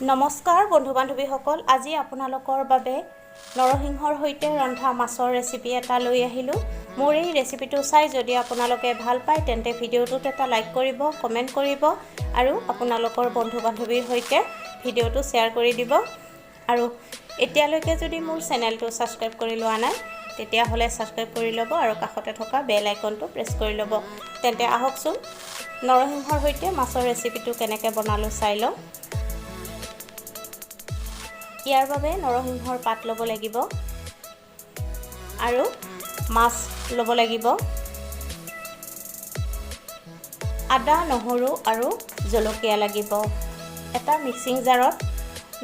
নমস্কাৰ বন্ধু বান্ধৱীসকল, আজি আপোনালোকৰ বাবে নৰসিংহৰ সৈতে ৰন্ধা মাছৰ ৰেচিপি এটা লৈ আহিলোঁ। মোৰ এই ৰেচিপিটো চাই যদি আপোনালোকে ভাল পায়, তেন্তে ভিডিঅ'টোত এটা লাইক কৰিব, কমেণ্ট কৰিব আৰু আপোনালোকৰ বন্ধু বান্ধৱীৰ সৈতে ভিডিঅ'টো শ্বেয়াৰ কৰি দিব। আৰু এতিয়ালৈকে যদি মোৰ চেনেলটো ছাবস্ক্ৰাইব কৰি লোৱা নাই, তেতিয়াহ'লে ছাবস্ক্ৰাইব কৰি ল'ব আৰু কাষতে থকা বেল আইকনটো প্ৰেছ কৰি ল'ব। তেন্তে আহকচোন, নৰসিংহৰ সৈতে মাছৰ ৰেচিপিটো কেনেকৈ বনালোঁ চাই লওঁ। ইয়াৰ বাবে নৰসিংহৰ পাত ল'ব লাগিব আৰু মাছ ল'ব লাগিব, আদা, নহৰু আৰু জলকীয়া লাগিব। এটা মিক্সিং জাৰত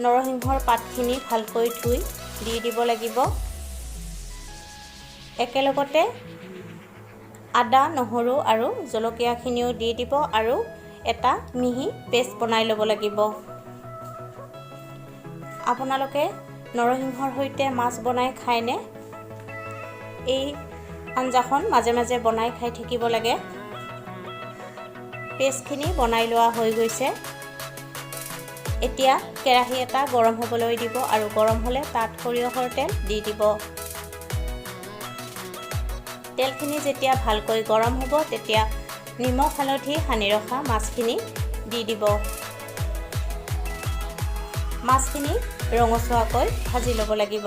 নৰসিংহৰ পাতখিনি ভালকৈ ধুই দি দিব লাগিব। একেলগতে আদা, নহৰু আৰু জলকীয়াখিনিও দি দিব আৰু এটা মিহি পেষ্ট বনাই ল'ব লাগিব। আপোনালোকে নৰসিংহৰ সৈতে মাছ বনাই খায়নে? এই আঞ্জাখন মাজে মাজে বনাই খাই থাকিব লাগে। পেষ্টখিনি বনাই লোৱা হৈ গৈছে। এতিয়া কেৰাহী এটা গৰম হ'বলৈ দিব আৰু গৰম হ'লে তাত সৰিয়হৰ তেল দি দিব। তেলখিনি যেতিয়া ভালকৈ গৰম হ'ব, তেতিয়া নিমখ হালধি সানি ৰখা মাছখিনি দি দিব। মাছখিনি ৰঙচুৱাকৈ ভাজি ল'ব লাগিব।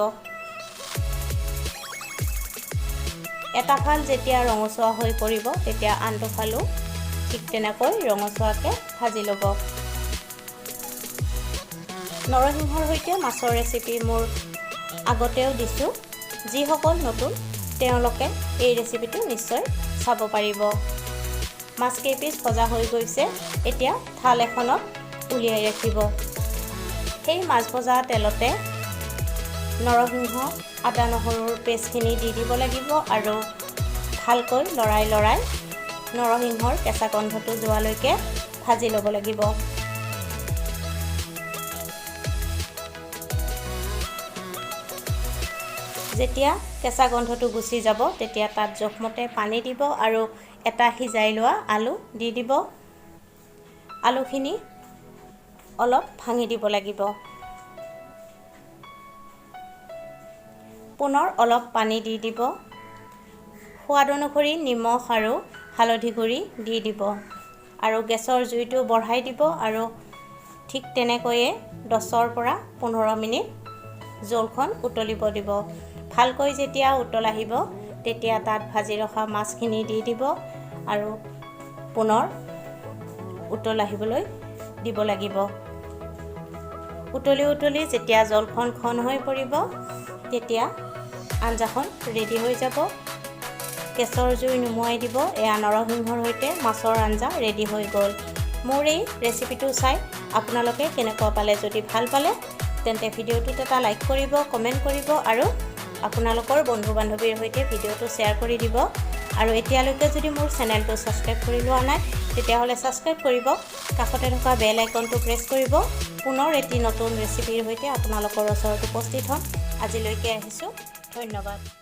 এটা ফাল যেতিয়া ৰঙচুৱা হৈ পৰিব, তেতিয়া আনটো ফালো ঠিক তেনেকৈ ৰঙচুৱাকৈ ভাজি ল'ব। নৰসিংহৰ সৈতে মাছৰ ৰেচিপি মোৰ আগতেও দিছোঁ। যিসকল নতুন, তেওঁলোকে এই ৰেচিপিটো নিশ্চয় চাব পাৰিব। মাছ কেইপিচ ভজা হৈ গৈছে। এতিয়া থাল এখনত উলিয়াই ৰাখিব। সেই মাছ ভজা তেলতে নৰসিংহ, আদা, নহৰুৰ পেষ্টখিনি দি দিব লাগিব আৰু ভালকৈ লৰাই লৰাই নৰসিংহৰ কেঁচা গোন্ধটো যোৱালৈকে ভাজি ল'ব লাগিব। যেতিয়া কেঁচা গোন্ধটো গুচি যাব, তেতিয়া তাত জোখমতে পানী দিব আৰু এটা সিজাই লোৱা আলু দি দিব। আলুখিনি অলপ ভাঙি দিব লাগিব। পুনৰ অলপ পানী দি দিব। সোৱাদ অনুসৰি নিমখ আৰু হালধি গুড়ি দি দিব আৰু গেছৰ জুইটো বঢ়াই দিব আৰু ঠিক তেনেকৈয়ে 10ৰ পৰা 15 মিনিট জোলখন উতলিব দিব। ভালকৈ যেতিয়া উতল আহিব, তেতিয়া তাত ভাজি ৰখা মাছখিনি দি দিব আৰু পুনৰ উতল আহিবলৈ দিব লাগিব। উতলি উতলি যেতিয়া জোলখন ঘন হৈ পৰিব, তেতিয়া আঞ্জাখন ৰেডি হৈ যাব। গেছৰ জুই নুমুৱাই দিব। এয়া নৰসিংহৰ সৈতে মাছৰ আঞ্জা ৰেডি হৈ গ'ল। মোৰ এই ৰেচিপিটো চাই আপোনালোকে কেনেকুৱা পালে? যদি ভাল পালে, তেন্তে ভিডিঅ'টোত এটা লাইক কৰিব, কমেণ্ট কৰিব আৰু আপোনালোকৰ বন্ধু বান্ধৱীৰ সৈতে ভিডিঅ'টো শ্বেয়াৰ কৰি দিব। আৰু এতিয়ালৈকে যদি মোৰ চেনেলটো ছাবস্ক্ৰাইব কৰি লোৱা নাই, তেতিয়াহ'লে ছাবস্ক্ৰাইব কৰিব, কাষতে থকা বেল আইকনটো প্ৰেছ কৰিব। পুনৰ এটি নতুন ৰেচিপিৰ সৈতে আপোনালোকৰ ওচৰত উপস্থিত হ'ম। আজিলৈকে আহিছোঁ, ধন্যবাদ।